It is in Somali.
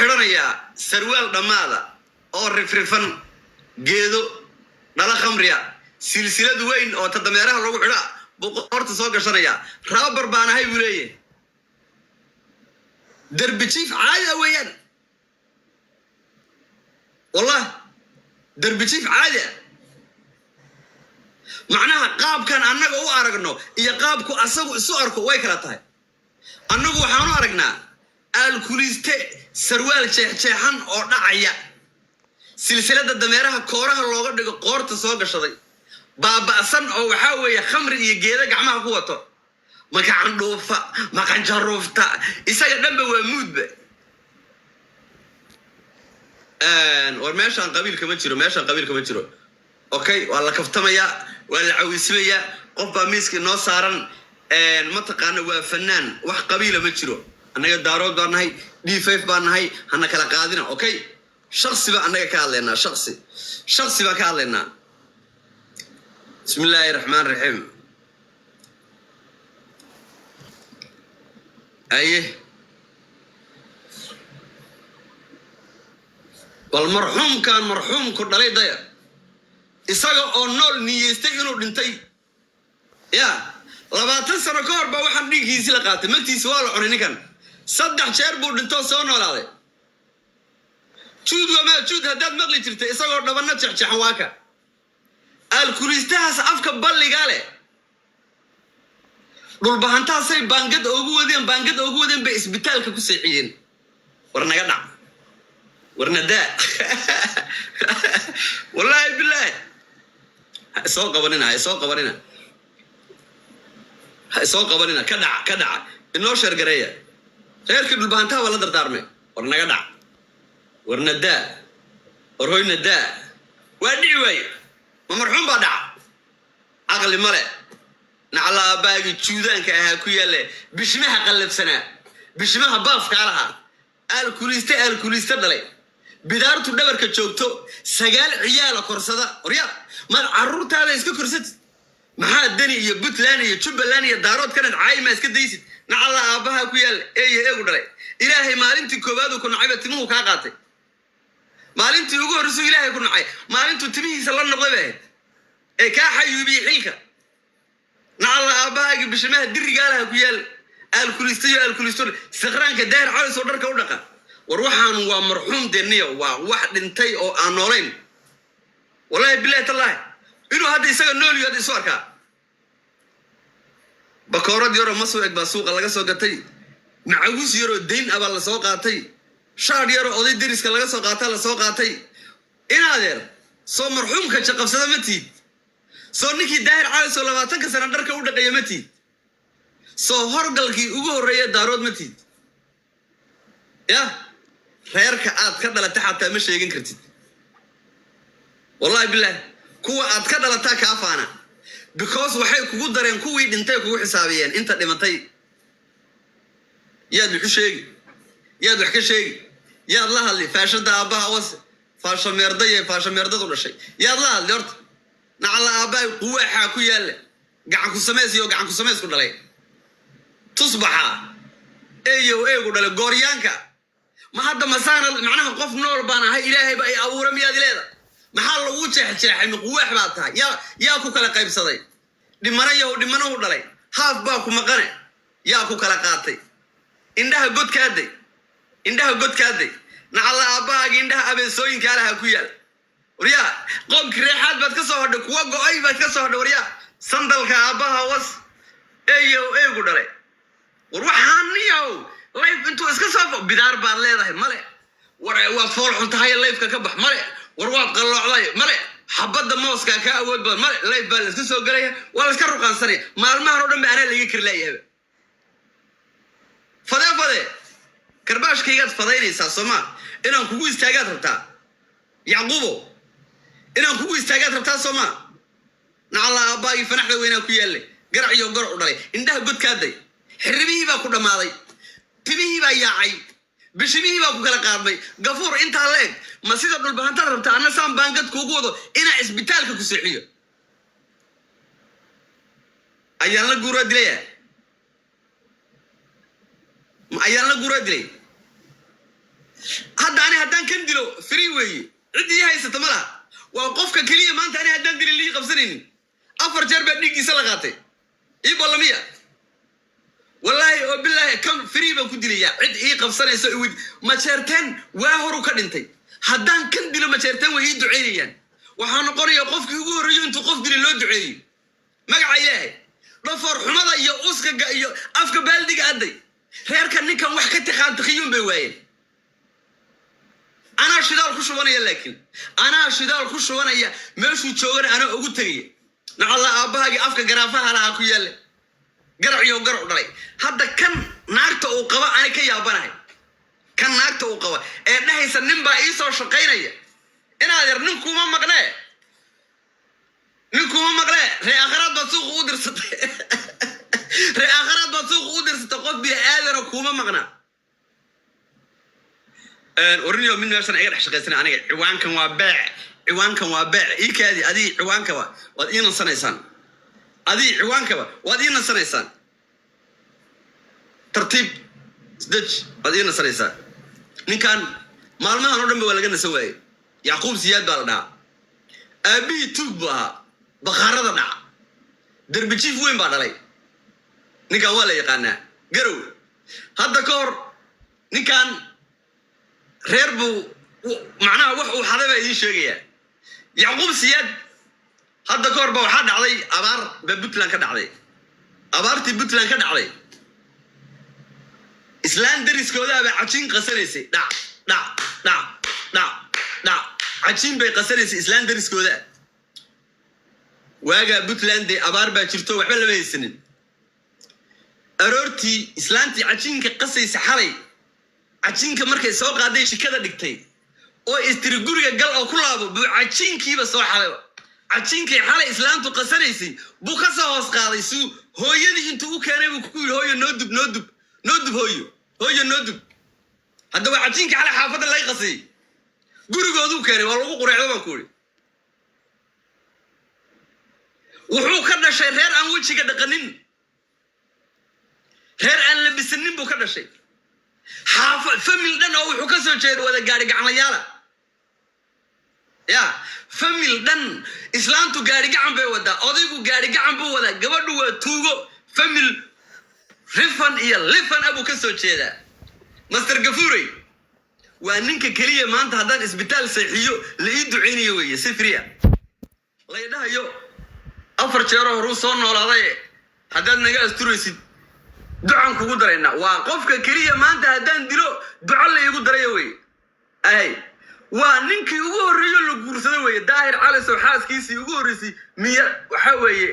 Xidhanayaa sarwaal dhammaada oo rifrifan, geedo dhala khamriya, silsilad weyn oo tadameeraha lagu xidhaa buu qoorta soo gashanayaa. Rapper baan ahay buu leeyahay. Derbi jiif caadi ah weeyaan, wallah, derbi jiif caadi ah. Macnaha qaabkan annaga u aragno iyo qaabku asagu isu arko way kala tahay. Annagu waxaanu aragnaa aalkuliiste sarwaal jeexjeexan oo dhacaya, silsilada dameeraha kooraha looga dhigo qoorta soo gashaday, baaba'san, oo waxaa weeye khamri iyo geedo gacmaha ku wato, maka candhuufa maqanjaruufta, isaga dhanba waa muudba. War meeshaan qabiilka ma jiro, meeshaan qabiilka ma jiro. Okay, waa la kaftamayaa, waa la cawismayaa. Qof baa miiska inoo saaran, mataqaana, waa fanaan. Wax qabiila ma jiro. Annaga Daarood baa nahay, D5 baa nahay, hana kala qaadina. Okay, shaksi baa annaga ka hadlaynaa, shaksi, shaksi baan ka hadlaynaa. Bismi illaahi raxmaan raxiim. Aye, bal marxuumkan marxuumku dhalay daya, isaga oo nool niyeystay inuu dhintay. Ya 20 sano ka hor baa waxaan dhiiggiisi la qaatay, magtiisi waa la cunay. Ninkan saddex jeer buu dhintoo soo noolaaday. Juud wamaa juud haddaad maqli jirtay, isagoo dhabanna jexjeexan waa ka aalkuliistahaas afka balligaa leh. Dhulbahantaasay baangad oogu wadeen, baangad oogu wadeen bay isbitaalka ku seexiyeen. War naga dhac, warna daa, wallaahi bilaahi, ha isoo qabanina, ha isoo qabanina, ha isoo qabanina. Ka dhaca, ka dhaca, inoo share gareeya. Reerkii dhulbahantaha waa la dardaarmay. War naga dhac, warna daa, war hoyna daa. Waa dhici waaye, ma marxuum baa dhaca? Caqli male. Nacla aabbaagii juudaanka ahaa ku yaalle, bishmaha qallabsanaa, bishmaha baafkaa lahaa, aalkuliiste, aalkuliiste dhalay, bidaartu dhabarka joogto, sagaal ciyaala korsada. Waryaa, maad carruurtaada iska korsatid? Maxaa Deni iyo Puntland iyo Jubbaland iyo Daarood kanaad caayi maa iska daysid? Nacalla aabbaha ku yaal, eeyo eegu dhalay. Ilaahay maalintii koowaad uu ku nacayba timuhu kaa qaatay. Maalintii ugu horreysuu Ilaahay ku nacay, maalintuu timihiisa la noqday bay ahayd ee kaa xayuubiyey xilka. Nacalla aabbahaagii bishimaha dirigaalaha ku yaal, aalkulistayo, aalkulisto sakraanka Daahir Calis oo dharka u dhaqa. War waxaan waa marxuum deniya, waa wax dhintay oo aan noolayn. Wallahi bilahi tallaahi, inuu hadda isaga nool yaho hadda isu arkaa. Bakoorad yaroo masoo eg baa suuqa laga soo gatay, macawis yaroo dayn ah baa lasoo qaatay, shaadh yaroo oday deriska laga soo qaataa lasoo qaatay. Inaadeer, soo marxuumka jaqabsada ma tiid? Soo ninkii Daahir Calis oo 20-ka sana dharka u dhaqeeya ma tiid? Soo horgalkii ugu horreeya Daarood ma tiid? Ya reerka aad ka dhalata xataa ma sheegin kartid. Wallahi bilahi, kuwa aad ka dhalataa kaa faana, because waxay kugu dareen kuwii dhintay, kugu xisaabiyeen inta dhimatay. Yaad wuxu sheegi? Yaad wax ka sheegi? Yaad la hadli? Faashada aabbaha wase, faasha meerdaye, faasha meerdadu dhashay, yaad la hadli horta? Nacalla aabbaha quwaaxaa ku yaalla, gacan ku samays iyo gacan ku samaysku dhalay, tusbaxa eeyow eegu dhalay, gooryaanka. Ma hadda masaana macnaha qof nool baan ahay, Ilaahay ba ay abuura, miyaad leeda? Maxaa lagu jeexjeexay? Ma quwaax baad tahay? Yaa ku kala qaybsaday? Dhimana yahow, dhimanahu dhalay, haaf baa ku maqane, yaa ku kala qaatay? Indhaha godkaaday, indhaha godkaaday. Nacalla aabbahaagi indhaha abeesooyinkaalaha ku yaal. Waryaa, qoomki reexaad baad ka soo hodhay, kuwa go-ay baad ka soo hodhay. Waryaa, sandalka aabbaha was, eeyow eegu dhalay. War waxaan niyow live intuu iska soo bidaar baad leedahay male. War waad fool xun tahay, liveka ka bax male. War waad qalloocday male. Xabadda mooskaa kaa awood badan male. Live baa laiska soo gelaya, waa la iska ruqaansanaya. Maalmahan oo dhan ba anaa laiga kari laayahaba. Fadee, fadee, karbaashkaygaad fadaynaysaa sooma? Inaan kugu istaagaad rabtaa, Yacquubo? Inaan kugu istaagaad rabtaa sooma? Nacalla aabbaagii fanaxda weynaa ku yaalle, garac iyo garac u dhalay, indhaha godkaaday, xirribihii baa ku dhammaaday, timihii baa yaacay, bishimihii baa ku kala qaadmay, gafuur intaa la eg. Ma sida dhulbahantaad rabtaa anna saan baangad kuugu wado inaa isbitaalka ku seexiyo? Ayaan la guuraa dilaya, ma ayaan la guuraa dilay? Haddaan kan dilo, free weeye, cid ii haysata ma laha. Waa qofka keliya maanta ani haddaan dilin lii qabsanaynin. 4 jeer baa dhiiggiisa la qaatay. Ii ballamiya, wallaahi oo bilaahi, kan free baan ku dilayaa, cid ii qabsanayso iwid. Majeerteen waa horu ka dhintay. Haddaan kan dilo, Majeerteen way ii ducaynayaan. Waxaa noqonaya qofkii ugu horreeyo intuu qof dilay loo duceeyey. Magaca Ilaahay, dhafoor xumada iyo uskaga iyo afka baaldiga adday reerka ninkan wax ka tiqaantiqiyuun bay waayeen. Anaa shidaal ku shubanaya, laakiin anaa shidaal ku shubanaya. Meeshuu joogana anaa ugu tegaya. Nacalla aabbahaagii afka garaafaha lahaa ku yaalle, garac iyo garac dhalay. Hadda kan naagta uu qaba ani ka yaabanahay, kan naagta uu qaba ee dhahaysa nin baa ii soo shaqaynaya. Inaad yar, nin kuma maqnee, nin kuma maqnee. Ree aakhiraad baad suuqa u dirsatay, ree aakhiraad baad suuqa u dirsatay. Qof bini aadana kuma maqnaa. Warniyo, mid meeshan iga dhex shaqaysana aniga. Ciwaankan waa beec, ciwaankan waa beec. Ii kaadi, adii ciwaankaba waad ii nasanaysaan, adii ciwaankaba waad ii nasanaysaan. Tartiib isdej, waad ii nasanaysaa. Ninkan maalmahan oo dhan ba waa laga nasan waayey. Yacquub Siyaad baa la dhahaa. Aabbihii tuug buu ahaa, bakhaarada dhaca, derbi jiif weyn baa dhalay. Ninkan waa la yaqaanaa, Garow. Hadda ka hor ninkan reer buu, macnaha wax uu xaday baa idiin sheegayaa. Yacquub Siyaad hadda ka hor ba waxaa dhacday abaar baa Puntland ka dhacday. Abaartii Puntland ka dhacday, islaan dariskoodaa baa cajiin qasanaysay. Dhac dhac dhac dhac dhac, cajiin bay qasanaysay islaan dariskoodaa. Waagaa Puntland dee abaar baa jirto, waxba lama haysanin. Aroortii islaantii cajiinka qasaysa, xalay cajiinka markay soo qaaday, shikada dhigtay oo istiri guriga gal oo ku laabo, buu cajiinkiiba soo xalay. Cajiinkay xalay islaantu qasanaysay buu ka soo hoos qaaday. Suu hooyadii intuu u keenay buu ku yidhi: "Hooyo, noo dub, noo dub, noo dub, hooyo, hooyo, noo dub." Hadda waa cajiinka xalay xaafadda laga qasayay, gurigooduu keenay, waa lagu qureecdo baan ku idhi. Wuxuu ka dhashay reer aan wejiga dhaqanin, reer aan labisanin buu ka dhashay. Xaafa family dhan oo wuxuu ka soo jeeda wada gaari gacanlayaala. Ya family dhan, islaantu gaari gacan bay wadaa, odaygu gaari gacan buu wadaa, gabadhu waa tuugo. Family rifan iyo lifan ah buu ka soo jeedaa. Master Gafuurey waa ninka keliya maanta haddaan isbitaal seexiyo la ii ducaynayo weeye, si free ah lay dhahayo. 4 jeeroo horuu soo noolaaday, haddaad naga asturaysid ducaan kugu daraynaa. Waa qofka keliya maanta haddaan dilo duco la iigu darayo weye. Ahay, waa ninkii ugu horreeyo la guursado weeye. Daahir Calisow xaaskiisii ugu horreysay miya waxaa weeye.